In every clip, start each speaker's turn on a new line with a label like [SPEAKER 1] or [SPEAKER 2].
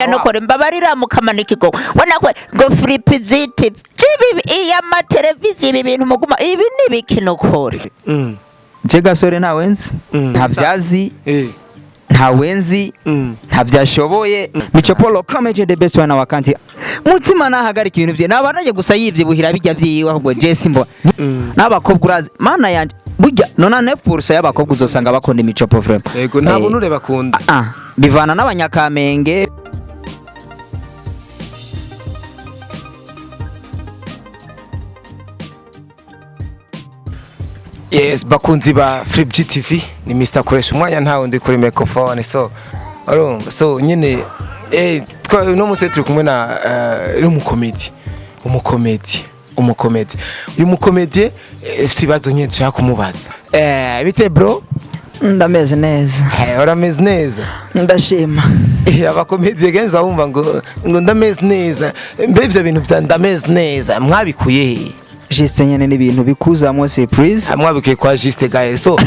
[SPEAKER 1] Nukuri mbabarira mukama ikigo wanakwe ngo flipiziti jibi iya mateleviziyo ibi bintu muguma ibi ni biki nukuri.
[SPEAKER 2] Je gasore ntawenzi, ntavyazi, ntawenzi, ntavyashoboye. Mico Polo Comedy, the best one wakanti mutima nahagarika ibintu vye nabanaje gusa yivyibuhira bijya vyiwe, ahubwo je simbo n'abakobwa urazi mana yanje burya nona nefursa y'abakobwa uzosanga bakunda Mico Polo vraiment.
[SPEAKER 3] Yego, nta bunure bakunda.
[SPEAKER 2] Ah, bivana n'abanyakamenge.
[SPEAKER 3] Yes, bakunzi ba Flip GTV, ni Mr Koresha umwanya, ntawe ndi kuri microphone, so urumva so nyine uno munsi turi kumwe na n'umukomedi, umukomedi, umukomedi. Uyu mukomedi ufite ibibazo nyine dushaka kumubaza. Bite bro?
[SPEAKER 2] Ndameze neza.
[SPEAKER 3] Urameze neza?
[SPEAKER 2] Ndashima.
[SPEAKER 3] Abakomedi kenshi bumva ngo ndameze neza. Mbe ivyo bintu vya ndameze neza mwabikuye he?
[SPEAKER 2] Juste nyene n'ibintu bikuzamwo surprise.
[SPEAKER 3] Mwabikuye kwa Juste Gaël. So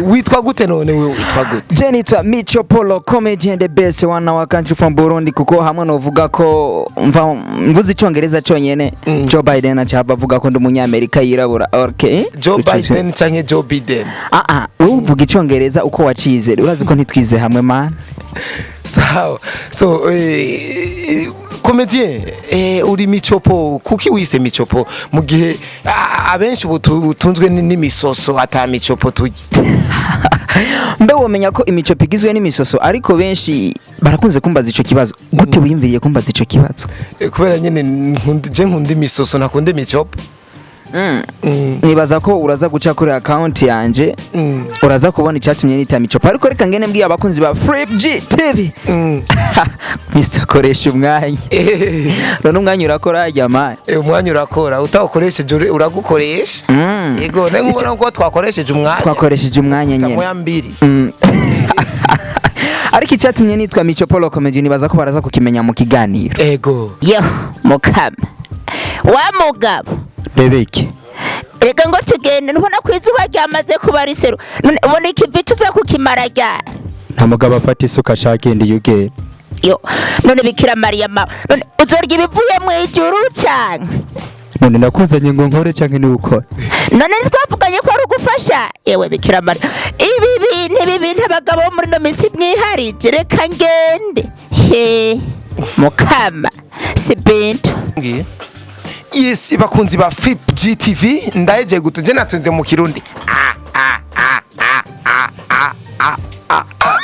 [SPEAKER 3] witwa gute none? Wewe witwa gute?
[SPEAKER 2] Je nitwa Mico Polo Comedian, the best one our country from Burundi, kuko hamwe novuga ko mva mvuze icongereza conyene, Joe Biden acaba avuga ko ndi umunyamerika yirabura, okay?
[SPEAKER 3] Joe Biden canke Joe Biden?
[SPEAKER 2] Ah ah, wewe uvuga icongereza uko wacize, urazi ko ntitwize hamwe man.
[SPEAKER 3] Sawa. So comedien, uri Micopo, kuki wise Micopo mu gihe abenshi ubu tunzwe n'imisoso, ata micopo turya?
[SPEAKER 2] Mbe womenya ko imicopo igizwe n'imisoso? Ariko benshi barakunze kumbaza ico kibazo. Gute wiyumviriye kumbaza ico kibazo?
[SPEAKER 3] Kubera nyene je nkunda imisoso, ntakunda imicopo.
[SPEAKER 2] Nibaza ko uraza guca kuri account yanje, uraza kubona icyatumye nita Micopo. Ariko reka ngene mbwiye abakunzi ba Flip G TV, Mr koresha umwanya. None umwanya urakora hajya man?
[SPEAKER 3] Umwanya urakora, utawukoresheje uragukoresha. Yego, ne nkubona ko twakoresheje umwanya.
[SPEAKER 2] Twakoresheje umwanya nyene.
[SPEAKER 3] Moya mbiri.
[SPEAKER 2] Ariko icyatumye nitwa Mico Polo Comedy nibaza ko baraza kukimenya mu kiganiro.
[SPEAKER 3] Ego.
[SPEAKER 1] Yo mukama wa mugabo.
[SPEAKER 2] Bebeke.
[SPEAKER 1] Reka ngo tugende, ntubona ko izuba ryamaze kuba riseru? None ubona ikivi tuza kukimara ryari?
[SPEAKER 2] Nta mugabo afata isuka ashaka indi yugera.
[SPEAKER 1] Yo none bikira mariya mawe, none uzorya ibivuye mu ijuru canke?
[SPEAKER 2] None nakuzanye ngo nkore canke niwe ukora?
[SPEAKER 1] None ntitwavuganye ko ari ugufasha? Yewe bikira mariya, ibi bintu abagabo bo muri ino minsi mwiharije. Reka ngende he mukama si bintu.
[SPEAKER 3] Ngiye. Yes, bakunzi ba Flip GTV, ndahejeje gutu je natunze mu Kirundi. Ah, ah, ah, ah, ah, ah, ah, ah, ah.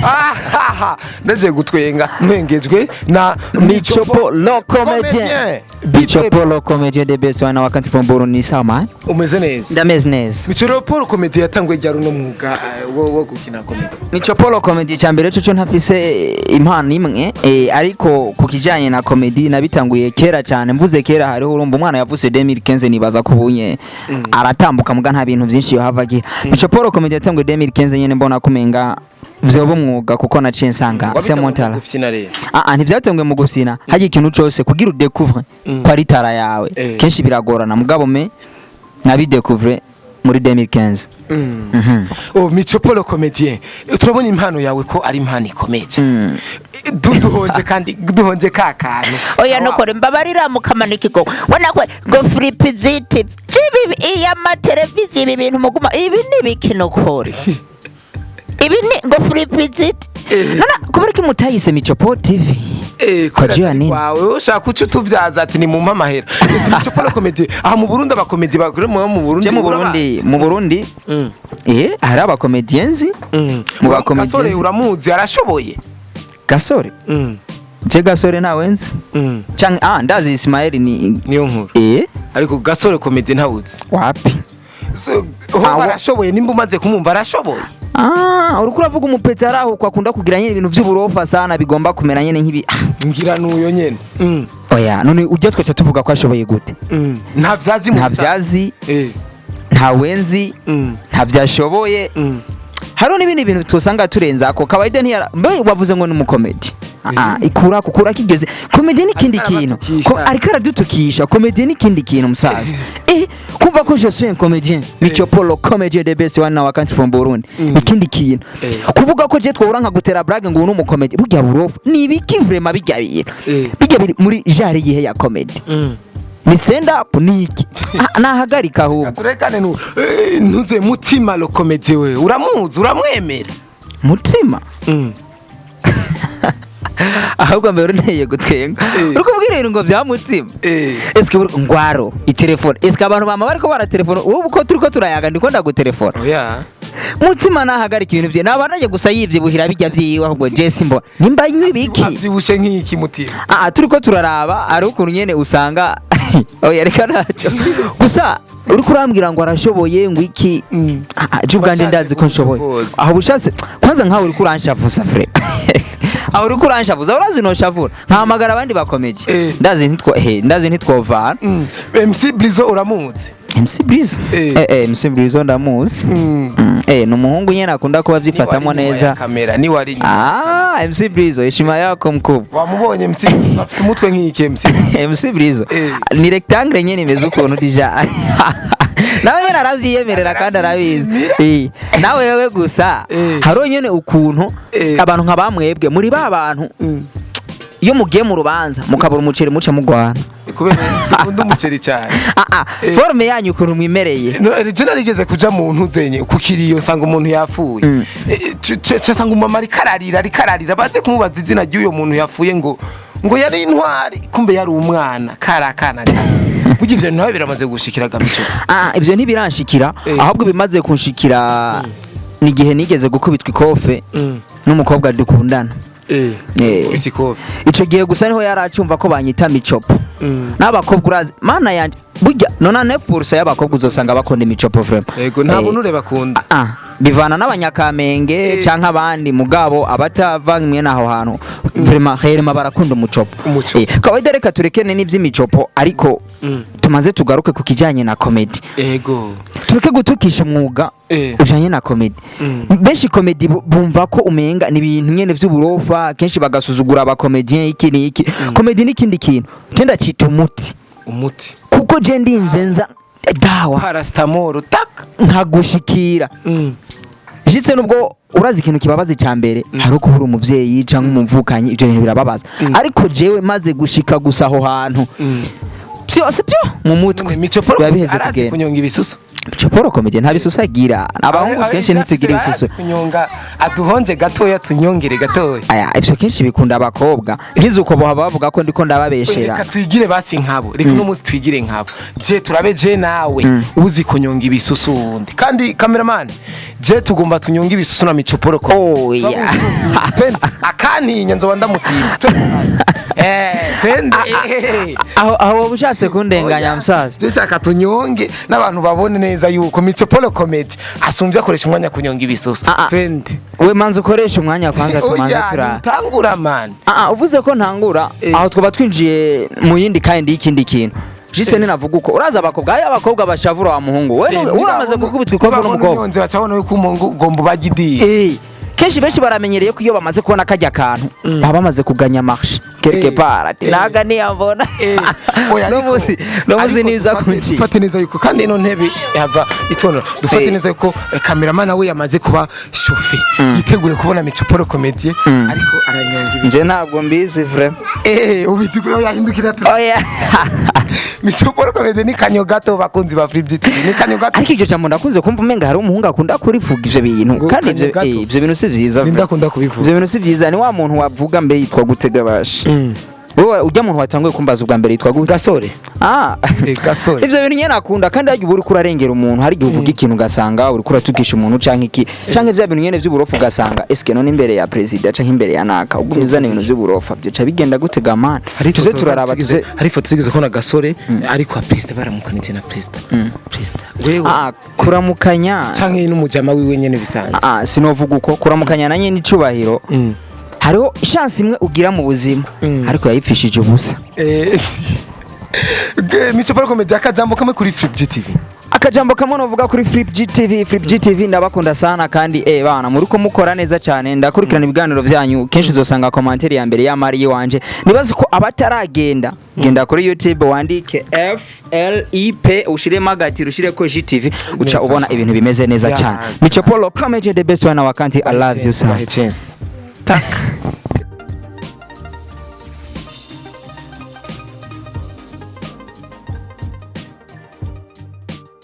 [SPEAKER 3] Ah, ah, ah. Ndaje gutwenga ntwengejwe na
[SPEAKER 2] Mico Polo Comedian. Mico Polo Comedian, the best one our country from Burundi. Sawa man.
[SPEAKER 3] Umeze neza?
[SPEAKER 2] Ndameze neza.
[SPEAKER 3] Mico Polo Comedy yatanguye ryari uno mwuga wo gukina comedy?
[SPEAKER 2] Mico Polo Comedy, cyambere cyo ntafise impano imwe, ariko ku kijanye na comedy nabitanguye kera cyane. Mvuze kera hariho urumva umwana yavuse 2015, nibaza ko ubunye aratambuka muga nta bintu byinshi yohava agira. Mico Polo Comedy yatanguye 2015 nyene, mbona kumenga vyoba umwuga kuko naciye nsanga c'est mon talent.
[SPEAKER 3] Gufyina rero?
[SPEAKER 2] Ah ah, ntivyatanguye mu gufyina. Hajya ikintu cose kugira udécouvre ko ari talent yawe, kenshi biragorana, mugabo me nabidécouvre muri 2015.
[SPEAKER 3] Oh, Mico Polo Comedien, turabona impano yawe ko ari impano ikomeye cyane. Duhonje kandi duhonje ka kantu.
[SPEAKER 1] Oya nukuri mbabarira mukama ikigo wanakwe ngo flipiziti jibi iya mateleviziyo ibi bintu muguma ibi ni biki nukuri? Ibi ni ngo flipiziti.
[SPEAKER 2] None kubera ko mutayise Mico Polo TV?
[SPEAKER 3] Kubera
[SPEAKER 2] Kwa jua nini?
[SPEAKER 3] Wawe ushaka uca utubyaza ati ni mumpe amahera. Ese Mico Polo Comedy, aha mu Burundi abakomedi bakora mu Burundi?
[SPEAKER 2] Je mu Burundi, mu Burundi hari abakomedienzi. Mu bakomedienzi.
[SPEAKER 3] Gasore uramuzi? Arashoboye?
[SPEAKER 2] Gasore? Je Gasore ntawenzi. Canke ah, ndazi Ismael ni
[SPEAKER 3] Niyo nkuru. Ariko Gasore Comedy ntawuzi?
[SPEAKER 2] Wapi.
[SPEAKER 3] So, ho arashoboye, nimba umaze kumwumva arashoboye.
[SPEAKER 2] Ah, uriko uravuga umupetsi araho ko akunda kugira nyene ibintu vy'uburofa sana, bigomba kumera nyene nk'ibi.
[SPEAKER 3] Ngira nuyo nyene.
[SPEAKER 2] Oya, none ujya twaca tuvuga ko ashoboye gute?
[SPEAKER 3] Nta vyazi mu
[SPEAKER 2] Nta vyazi, ntawenzi, ntavyashoboye. Hariho n'ibindi bintu tusanga turenza ako kawaida. Ntiyara mbe wavuze ngo ni umukomedi. Ah, ikurako kurako igeze comédie n'ikindi
[SPEAKER 3] Ariko
[SPEAKER 2] kintu.
[SPEAKER 3] arabatukisha.
[SPEAKER 2] Ko ariko aradutukisha. Comédie n'ikindi kintu, musaza. Kumva ko je suis un comédien, Mico Polo comédien, the best one in our country from Burundi, ikindi kintu. Kuvuga ko je twobura nkagutera blague ngo uyu ni umucomédien, burya burofa ni ibiki vraiment? Bijya bintu bijya biri muri genre yihe ya comedy? Ni stand up, ni iki? Ah, nahagarika ahubwo.
[SPEAKER 3] Turekane nu ntuze Mutima le comédien, we uramuzi, uramwemera?
[SPEAKER 2] Mutima, ahubwo mbere unteye gutwenga. Uri kubwira ibintu ngo bya Mutima. Eske ngwaro itelefone, eske abantu bama bariko baratelefona? Ubu ko turiko turayaga ndiko ndagutelefona.
[SPEAKER 3] Oya.
[SPEAKER 2] Mutima nahagarika ibintu vye, nabanaje gusa yivyibuhira bijya vyiwe. Ahubwo je simbo nimba nywa ibiki.
[SPEAKER 3] Avyibushe nk'iki Mutima?
[SPEAKER 2] Ah, turiko turaraba ari ukuntu nyene usanga, oya, reka ntacyo. Gusa uriko urambwira ngo arashoboye ngo iki? Ah, ah, je ubwanje ndazi ko nshoboye.
[SPEAKER 3] Washatse.
[SPEAKER 2] Aho bushatse kwanza nkawe uriko uranshavuza frère, aho uriko uranshavuza, urazi noshavura nkahamagara abandi bakomeje. Ndazi ntitwovana.
[SPEAKER 3] MC Blizo uramuzi?
[SPEAKER 2] MC Blizo? MC Blizo ndamuzi. Ni umuhungu nyene akunda kuba avyifatamwo neza.
[SPEAKER 3] Kamera ni wari inyuma.
[SPEAKER 2] Ah, MC Blizo, heshima yako mkubwa.
[SPEAKER 3] Wamubonye MC afite umutwe nk'iki MC?
[SPEAKER 2] MC Blizo ni rectangle nyene imeze ukuntu, déjà nawe nyene aravyiyemerera kandi arabizi. Nawe wewe gusa hariho nyene ukuntu abantu nka bamwebwe muri ba bantu iyo mugiye mu rubanza mukabura umuceri muca mugwana.
[SPEAKER 3] Kubera dukunda umuceri cyane.
[SPEAKER 2] Ah, ah, forme yanyu ukuntu mwimereye.
[SPEAKER 3] No, je narigeze kuja mu ntuzenye ku kiriyo nsanga umuntu yapfuye. Casanga umumama ariko ararira, baze kumubaza izina ry'uyo muntu yapfuye, ngo yari intwari, kumbe yari umwana, kari akana gato. Burya ivyo nawe biramaze gushikira gamico?
[SPEAKER 2] Ah, ivyo ntibiranshikira. Ahubwo bimaze kunshikira ni igihe nigeze gukubitwa ikofe n'umukobwa dukundana.
[SPEAKER 3] Isikofe?
[SPEAKER 2] Ico gihe gusa niho yari acumva ko banyita Micopo. N'abakobwa urazi mana yanje, burya nona 9% y'abakobwa uzosanga bakunda imicopo vraiment.
[SPEAKER 3] Yego, nta buntu ureba akunda.
[SPEAKER 2] Ah, bivana n'abanyakamenge canke abandi, mugabo abatava mwene aho hantu vraiment herema barakunda umucopo.
[SPEAKER 3] Umucopo.
[SPEAKER 2] Kawaida reka turekene n'ivy'imicopo, ariko tumaze tugaruke ku kijanye na comedy. Tureke gutukisha umwuga ujanye na comedy. Benshi comedy bumva ko umenga ni ibintu nyene vy'uburofa, kenshi bagasuzugura abacomédien, iki n'iki. Comedy n'ikindi kintu, je ndacita umuti.
[SPEAKER 3] Umuti.
[SPEAKER 2] Kuko je ndinze nza dawa.
[SPEAKER 3] Paracetamol tak.
[SPEAKER 2] Nkagushikira jitse nubwo urazi ikintu kibabaza icya mbere hari ukubura umuvyeyi canke umuvukanyi, ivyo bintu birababaza. Ariko jewe maze gushika gusa aho hantu, byose byo mu mutwe
[SPEAKER 3] Mico Polo
[SPEAKER 2] biba biheze
[SPEAKER 3] arazi
[SPEAKER 2] kugenda.
[SPEAKER 3] kunyonga ibisusu?
[SPEAKER 2] Mico Polo comedy nta bisusu agira. Abahungu kenshi ntitugira ibisusu.
[SPEAKER 3] Kunyonga aduhonje gatoya, tunyongere gatoya.
[SPEAKER 2] Aya, ivyo kenshi bikunda abakobwa, nkizi uko bohaba bavuga ko ndiko ndababeshera.
[SPEAKER 3] Reka twigire basi nkabo, reka uno munsi twigire nkabo, je turabe je nawe uzi kunyonga ibisusu wundi. Kandi cameraman, je tugomba tunyonga ibisusu na Mico Polo ko
[SPEAKER 2] Oya.
[SPEAKER 3] Twende, akantinya nzoba ndamutsinze. Twende. Twende.
[SPEAKER 2] Aho woba ushatse kundenganya musaza.
[SPEAKER 3] Je shaka tunyonge n'abantu babone neza yuko Mico Polo comedy asumvye akoresha umwanya kunyonga ibisusu.
[SPEAKER 2] Ah, ah.
[SPEAKER 3] Twende.
[SPEAKER 2] We manza ukoresha umwanya kwanza, tumanze
[SPEAKER 3] Oya,
[SPEAKER 2] tura
[SPEAKER 3] ntangura man.
[SPEAKER 2] Ah, ah, uvuze ko ntangura. Aho twaba twinjiye mu yindi kandi y'ikindi kintu. Jise ninavuga uko uraza abakobwa, ayo abakobwa bashavura wa muhungu we uramaze gukubitwa ikovu n'umukobwa.
[SPEAKER 3] Nyonze bacabona yuko umungu ugomba ubagidiye.
[SPEAKER 2] Kenshi benshi baramenyereye ko iyo bamaze kubona kajya kantu baba bamaze kuganya marché quelque part, ati naga niyambona.
[SPEAKER 3] Oya,
[SPEAKER 2] no musi no musi
[SPEAKER 3] ariko
[SPEAKER 2] niza kunci.
[SPEAKER 3] Dufate neza yuko kandi ino ntebe yava itonora, dufate neza yuko cameraman we yamaze kuba chauffé, yitegure kubona Mico Polo comedy ariko aranyonga ibi.
[SPEAKER 2] Nje ntabwo mbizi vraiment.
[SPEAKER 3] Ubizi ko yahindukira tu.
[SPEAKER 2] Oya.
[SPEAKER 3] Mico Polo comedy ni kanyo gato, bakunzi ba Free TV, ni kanyo gato.
[SPEAKER 2] Ariko iryo jambo ndakunze kumva umenga hari umuhungu akunda kurivuga ivyo bintu.
[SPEAKER 3] Ngo
[SPEAKER 2] Kandi ivyo
[SPEAKER 3] kanyo gato.
[SPEAKER 2] ivyo bintu si vyiza
[SPEAKER 3] Ninde
[SPEAKER 2] vraiment.
[SPEAKER 3] akunda kubivuga?
[SPEAKER 2] Ivyo bintu si vyiza, ni wa muntu wavuga mbe yitwa gutega bashi. Wowe ujya muntu watanguye kumbaza ubwa mbere yitwa gute?
[SPEAKER 3] Gasore.
[SPEAKER 2] Ah.
[SPEAKER 3] Gasore.
[SPEAKER 2] Ivyo bintu nyene akunda, kandi harya uba uriko urarengera umuntu, hari igihe uvuga ikintu ugasanga uriko uratukisha umuntu canke iki canke vya bintu nyene vy'uburofu, ugasanga eske none imbere ya president canke imbere ya naka ugumye uzana ibintu vy'uburofa, byoca bigenda gute ga man? Tuze turaraba tuze.
[SPEAKER 3] Hari ifoto tugeze kubona Gasore ariko wa president, baramukanije na president wewe.
[SPEAKER 2] Ah, kuramukanya.
[SPEAKER 3] Canke n'umujama wiwe nyene bisanzwe.
[SPEAKER 2] Ah, sinovuga uko kuramukanya na nyene icubahiro. Hariho chance imwe ugira mu buzima, ariko yayipfishije ubusa.
[SPEAKER 3] Mico Polo comedy, akajambo kamwe kuri Free TV.
[SPEAKER 2] Akajambo. Akajambo kamwe novuga kuri Flip GTV, Flip GTV ndabakunda sana kandi bana muriko mukora neza cyane. Ndakurikirana ibiganiro byanyu kenshi, uzosanga commentaire ya mbere ya mari wanje. Nibaze ko abataragenda, genda kuri YouTube wandike FLIP, ushiremo agati, ushireko GTV, uca
[SPEAKER 3] Neza
[SPEAKER 2] ubona
[SPEAKER 3] cyane.
[SPEAKER 2] ibintu bimeze neza cyane. Mico Polo Comedy, the best one our country. I love you, sir.
[SPEAKER 3] Bahe chance. Tak.